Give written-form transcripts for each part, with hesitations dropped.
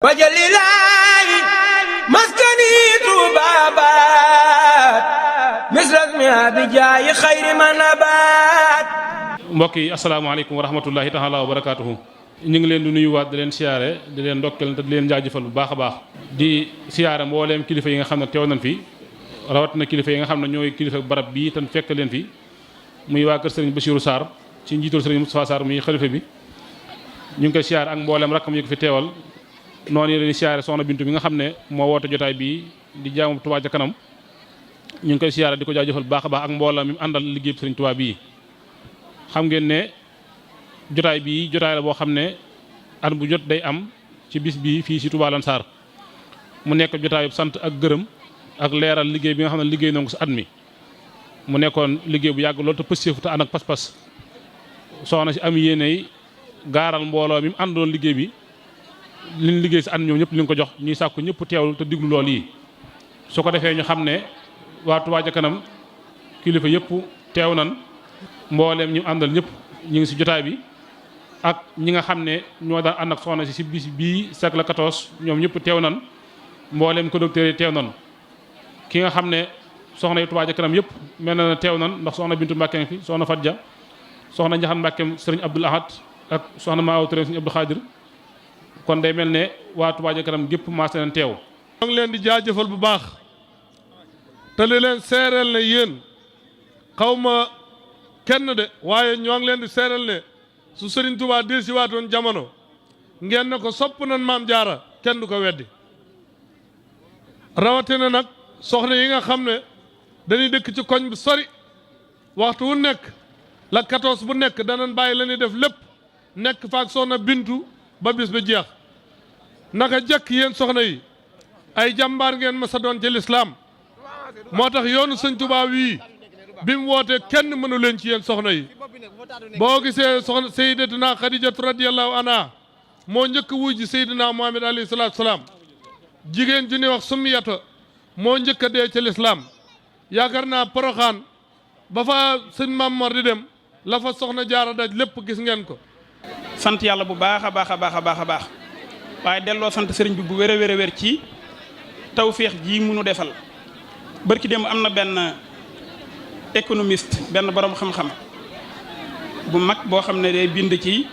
wajalilaahi maskani tuubaabaat misras mi abijaayi xayri manabaat. mbokk yi asalaamaaleykum wa rahmatullahi taala wa barakaatuhu. ñu ngi leen di nuyuwaat di leen siyaare di leen ndokkeel te di leen jaajëfal bu baax a baax. di siyaare mbooleem kilifa yi nga xam ne teew nañ fi rawatina kilifa yi nga xam ne ñooy kilifa barab bii te fekk leen fi muy waa kër Serigne Bassirou Sarr ci njiitul Serigne Moustapha Sarr muy xalifa bi. ñu ngi koy siyaare ak mbooleem rakkam yi ko fi teewal. noonu yi leen siyaare soxna Biintou bi nga xam ne moo woote jotaay bii di jaamu Touba ca kanam ñu ngi koy siyaare di ko jaajëfal bu baax a baax ak mboolem mi mu àndal liggéey Serigne Touba bii. xam ngeen ne jotaay bii jotaay la boo xam ne at bu jot day am ci bis bii fii si Touba Lansar mu nekk jotaayu sant ak gërëm ak leeral liggéey bi nga xam ne liggéey na ko si at mi. mu nekkoon liggéey bu yàgg loolu te pëstéefu te ànd ak pas-pas soxna si am yéeney gaaral mbooloo mi mu àndoon liggéey bi. liñ liggéey si ànd ñoom ñëpp li nga ko jox ñuy sàkku ñëpp teewlu te diglu lool yi su ko defee ñu xam ne waa Touba ca kanam kilifa yëpp teew nan mbooleem ñu àndal ñëpp ñu ngi si jotaay bi ak ñi nga xam ne ñoo daan ànd ak soxna si bis bii sek la 14 ñoom ñëpp teew nan mbooleem conducteurs yi teew nan ki nga xam ne soxna yi Touba ca kanam yëpp mel na teew nan ndax soxna Biintou Mbàkke fi soxna Fadja soxna Njaxan Mbàkke sëriñ Abdoul Ahad ak soxna Maaw Ture sëriñ Abdou Khadir kon day mel ne waa Touba ca kanam gépp maas leen teew. ñoo ngi leen di jaajëfal bu baax te li leen seereel ne yéen xaw ma kenn de waaye ñoo ngi leen di seereel ne su Serigne Touba dee si waatoon jamono ngeen ne ko sopp nan maam jaara kenn du ko weddi rawatina nag soxna yi nga xam ne dañuy dëkk ci koñ bu sori waxtu wu nekk la 14 bu nekk danañ bàyyi la ñuy def lépp nekk faak soxna Biintou ba bis ba jeex. naka jëkk yéen soxna yi ay jàmbaar ngeen ma sa doon ci lislaam moo tax yoonu sëñ Touba wii bi mu wootee kenn mënu leen ci yéen soxna yi boo gisee soxna sayyidatuna Xadijatu radiyallahu anha moo njëkk wuy ji sayyidina Muhammad alayhi salaatu salaam jigéen ju ni wax Sumiyata moo njëkk a dee ci lislaam yaakaar naa Poroxaan ba fa sëñ Mamor di dem la fa soxna jaara daj lépp gis ngeen ko. sant yàlla bu baax a baax a baax a baax a baax waaye delloo sant sëriñ bi bu wér a wér ci tawféex ji munu defal barki démb am na benn économiste benn borom xam-xam bu mag boo xam ne day bind ci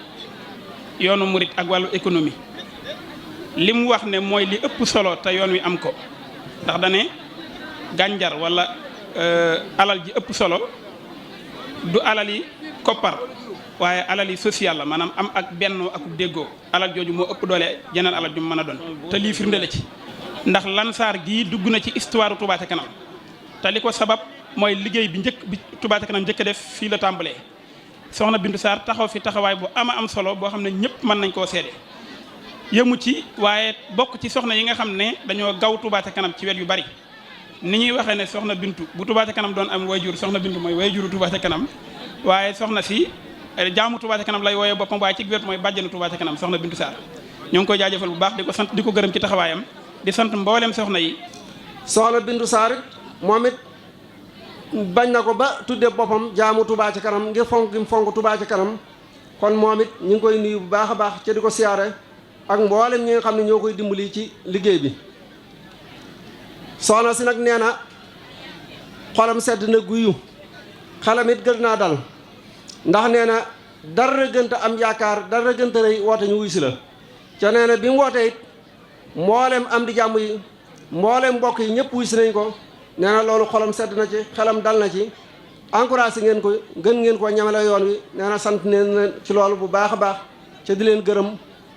yoonu murit ak wàllu économie li mu wax ne mooy li ëpp solo te yoon wi am ko ndax dane gànjar wala alal ji ëpp solo du alal yi koppar waaye alal yi social la maanaam am ak bennoo ak déggoo alal jooju moo ëpp doole jeneen alal ju mu mën a doon te lii firnde la ci ndax Lansar gii dugg na ci histoire Touba ca kanam te li ko sabab mooy liggéey bi Touba ca kanam njëkk a def fii la tàmbalee soxna Biintou Sarr taxaw fi taxawaay bu am solo boo xam ne ñëpp mën nañ koo seede yëmu ci waaye bokk ci soxna yi nga xam ne dañoo gaw Touba ca kanam ci wet yu bari ni ñuy waxee ne soxna Biintou bu Touba ca kanam doon am wayjur soxna Biintou mooy wayjuru Touba ca kanam waaye soxna si jaamu Touba ca kanam lay wooyee boppam waaye ci wet mooy bàjjanu Touba ca kanam soxna Biintou Sarr ñoo ngi koy jaajëfal bu baax di ko sant di ko gërëm ci taxawaayam di sant mboolem soxna yi. soxna Biintou Sarr moom it bañ na ko ba tuddee boppam jaamu Touba ca kanam ngir fonk gi mu fonk Touba ca kanam kon moom it ñu ngi koy nuyu bu baax a baax ca di ko siyaare ak mboolem ñi nga xam ne ñoo koy dimbali ci liggéey bi. soxna si nag nee na xolam sedd na guyu xelam it gën naa dal. ndax nee na dara gënta am yaakaar dara gënta rëy woote ñu wuy si la ca nee na bi mu wootee it mboolem am di jàmm yi mboolem mbokk yi ñëpp wuy si nañ ko nee na loolu xolam sedd na ci xelam dal na ci encouragé ngeen ko gën ngeen ko ñamale yoon wi nee na sant neen ci loolu bu baax a baax ca di leen gërëm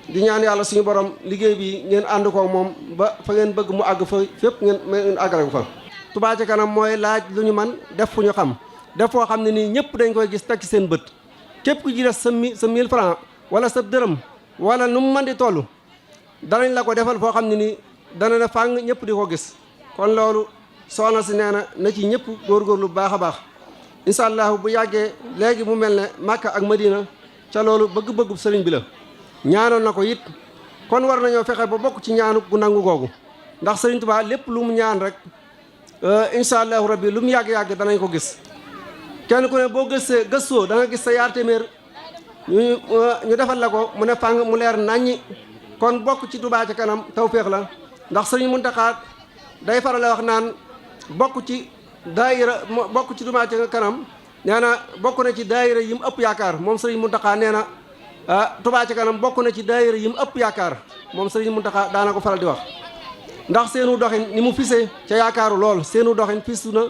di ñaan yàlla suñu borom liggéey bi ngeen ànd ko moom ba fa ngeen bëgg mu àgg fa fépp ngeen àggale ko fa. Touba ca kanam mooy laaj lu ñu man def fu ñu xam def foo xam ne nii ñëpp dañ koy gis teg ci seen bët képp ku ci des sa 1000 francs wala sa dërëm wala nu mu mën di toll danañ la ko defal foo xam ne nii dana ne fàng ñëpp di ko gis kon loolu soxna si nee na ci ñëpp góorgóorlu bu baax a baax incha allah bu yàggee léegi mu mel ne Makka ak Madina ca loolu bëgg-bëggub sëriñ bi la ñaanoon na ko it kon war nañoo fexe ba bokk ci ñaanu gu nangu googu ndax sëriñ Tuubaa lépp lu mu ñaan rek incha allahu rabbi lu mu yàgg-yàgg danañ ko gis kenn ku ne boo gëstoo da nga gis sa yaar téeméer ñu defal la ko mu ne fàng mu leer naññi kon bokk ci Touba ca kanam tawféex la ndax sëriñ Muntaxa day faral a wax naan bokk ci daayira bokk ci Touba ca kanam nee na bokk na ci daayira yi mu ëpp yaakaar moom sëriñ Muntaxa nee na Touba ca kanam bokk na ci daayira yi mu ëpp yaakaar moom sëriñ Muntaxa daana ko faral di wax ndax seenu doxin ni mu fisee ca yaakaaru lool seenu doxin fisu na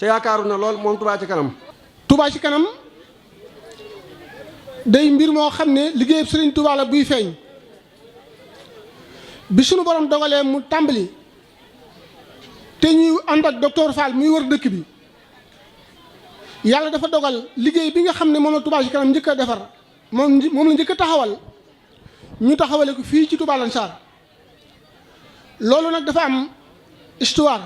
ca yaakaaru na lool moom Touba ca kanam. Touba ci kanam day mbir moo xam ne liggéeyub sëriñ Touba la buy feeñ bi sunu borom dogalee mu tàmbali te ñuy ànd ak docteur Fall muy wër dëkk bi yàlla dafa dogal liggéey bi nga xam ne moom la Touba ci kanam njëkk a defar moom la njëkk a taxawal ñu taxawale ko fii ci Touba Lansar loolu nag dafa am histoire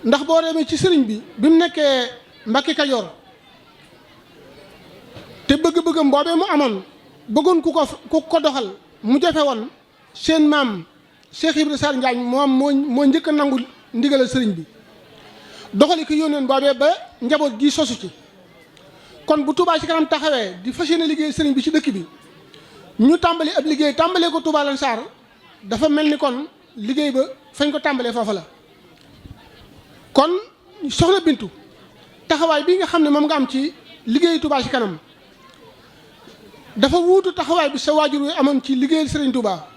ndax boo demee ci sëriñ bi mu nekkee Mbàkke Kajoor te bëgg-bëggam boobee mu amoon bëggoon ku ko doxal mu jafe woon seen maam Cheikh Ibrahima Sarr Njaañ moom moo njëkk a nangu ndigalal sëriñ bi doxali ko yónneen boobee ba njaboot gi sosu ci kon bu Touba ci kanam taxawee di fas yéene liggéey sëriñ bi ci dëkk bi ñu tàmbali ab liggéey tàmbalee ko Touba Lansar dafa mel ni kon liggéey ba fañ ko tàmbalee foofa la kon soxna Biintou taxawaay bi nga xam ne moom nga am ci liggéeyu Touba ci kanam dafa wuutu taxawaay bi sa waajur wi amoon ci liggéeyal Serigne Touba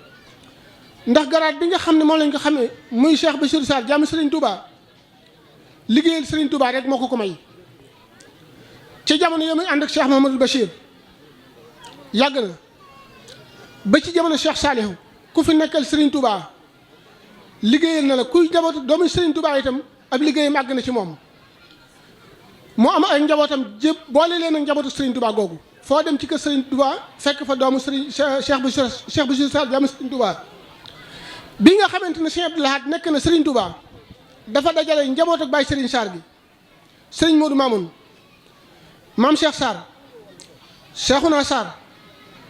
ndax garaat bi nga xam ne moom lañ ko xamee muy Cheikh Bassirou Sarr jàmm Serigne Touba liggéeyal Serigne Touba rek moo ko may ci jamono yi muy ànd ak Cheikh Mouhamadou Bachir yàgg na ba ci jamono Cheikh Saliou ku fi nekkal Serigne Touba liggéeyal na la kuy njabootu doomu Serigne Touba itam ab liggéeyam àgg na ci moom moo am ay njabootam jépp boole leen ak njabootu Serigne Touba googu foo dem ci kër Serigne Touba fekk fa doomu Serigne Cheikh Bassirou Sarr jàmm Serigne Touba bi nga xamante ne Cheikh Abdou Lahad nekk na Serigne Touba dafa dajale njaboot ak Baye Serigne Sarr gi Serigne Modou Mamoun maam Cheikh Sarr Cheikhouna Sarr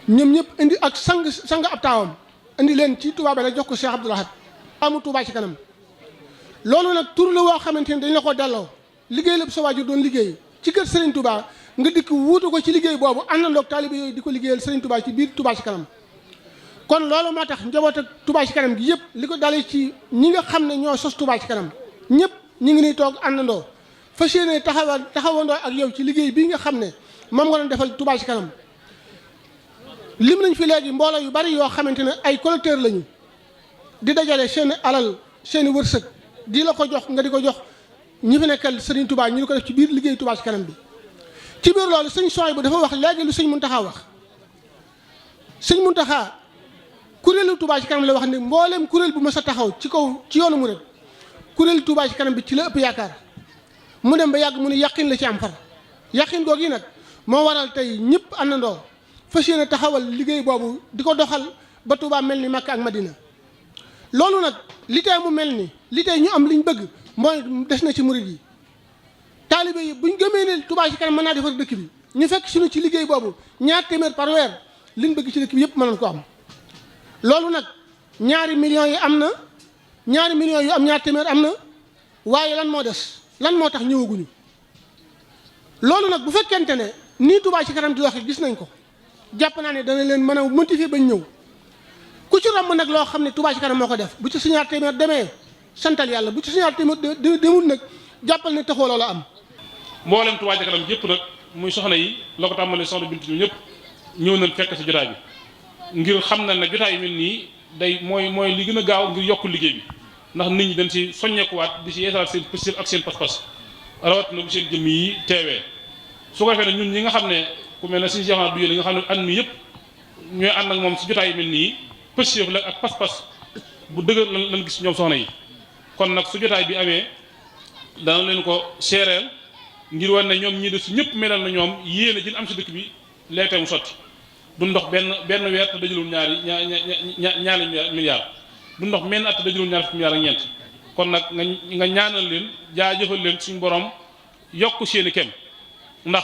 ñoom ñëpp indi ak sang ab taawam indi leen ci Touba ba la jox ko Cheikh Abdou Lahad amu Touba ci kanam loolu nag tur la woo xamante ne dañ la ko delloo liggéey lépp sa waajur doon liggéey ci kër Serigne Touba nga dikk wuutu ko ci liggéey boobu àndandoog taalibe yooyu di ko liggéeyal Serigne Touba ci biir Touba ci kanam kon loolu moo tax njaboot ak Touba ci kanam gi yëpp li ko dalee ci ñi nga xam ne ñoo sos Touba ci kanam ñëpp ñu ngi nii toog àndandoo fas yéene taxawandoo ak yow ci liggéey bii nga xam ne moom nga doon defal Touba ci kanam lim nañ fi léegi mbooloo yu bari yoo xamante ne ay collecteur lañu di dajale seen alal seen wërsëg di la ko jox nga di ko jox ñi fi nekkal Serigne Touba ñu di ko def ci biir liggéey Touba ci kanam bi ci biir loolu sëñ Soy bu dafa wax léegi lu sëñ Muntaxa wax sëñ Muntaxa kuréelu Touba ci kanam la wax ne mbooleem kuréel bu mës a taxaw ci kaw ci yoonu murid kuréelu Touba ci kanam bi ci la ëpp yaakaar mu dem ba yàgg mu ne yàqin la ci am far yàqin googu yi nag moo waral tey ñëpp àndandoo fas yéene taxawal liggéey boobu di ko doxal ba Touba mel ni Makka ak Madina loolu nag li tey mu mel ni li tey ñu am liñ bëgg mooy des na ci murid yi taalibe yi buñ gëmee ne Touba ci kanam mën naa defar dëkk bi ñu fekk suñu ci liggéey boobu ñaar téeméer par weer liñ bëgg ci dëkk bi yëpp mënoon ko am loolu nag ñaari millions yi am na ñaari millions yu am ñaar téeméer am na waaye lan moo des lan moo tax ñëwaguñu loolu nag bu fekkente ne nii Touba ci kanam di waxe gis nañ ko jàpp naa ne dana leen mën a motiver bañ ñëw ku ci romb nag loo xam ne Touba ci kanam moo ko def bu ci sa ñaar téeméer demee santal yàlla bu ci sa ñaar téeméer demul nag jàppal ne taxoo loola am. mboolem Touba ci kanam yëpp nag muy soxna yi la ko tàmbalee soxna Biintou ñu ñëpp ñëw nañ fekk si jotaay bi ngir xam na ne jotaay yu mel nii day mooy li gën a gaaw ngir yokk liggéey bi ndax nit ñi dañ si soññeekuwaat di si yeesalaat seen pëstéef ak seen pas-pas rawatina bu seen jëmm yi teewee su ko defee ne ñun ñi nga xam ne ku mel ne suñu Soxna du li nga xam ne at mi yëpp ñooy ànd ak moom si jotaay yu mel nii pëstéef la ak pas-pas bu dëgër lan gis ñoom soxna yi kon nag su jotaay bi amee dana leen ko seereel ngir wan ne ñoom ñii de su ñëpp melal na ñoom yéene jën am si dëkk bi léeg-léeg mu sotti du ndox benn weer te dajalul ñaari milliards du ndox menn at te dajalul ñaari fukki milliards ak ñeent kon nag nga ñaanal leen jaajëfal leen suñu borom yokk seeni kem ndax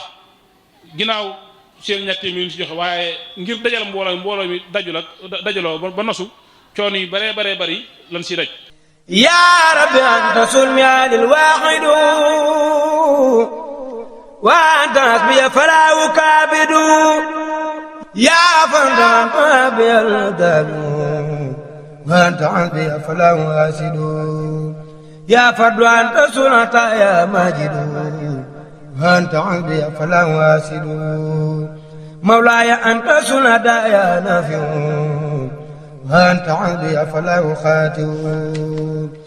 ginnaaw seen ñett mi ñu si joxe waaye ngir dajal mbooloo mi dajaloo ba nosu coono yi baree bari lan si daj. yaa rabbi anta sulmiyaanil waaxidu wa anta hasbiya falaa ukaabidu yaa fantaan bil dalu wa anta albi fala wasidu yaa fardu anta sunata ya majidu wa anta albi fala wasidu mawlaaya anta sunata ya nafiu wa anta albi fala khatibu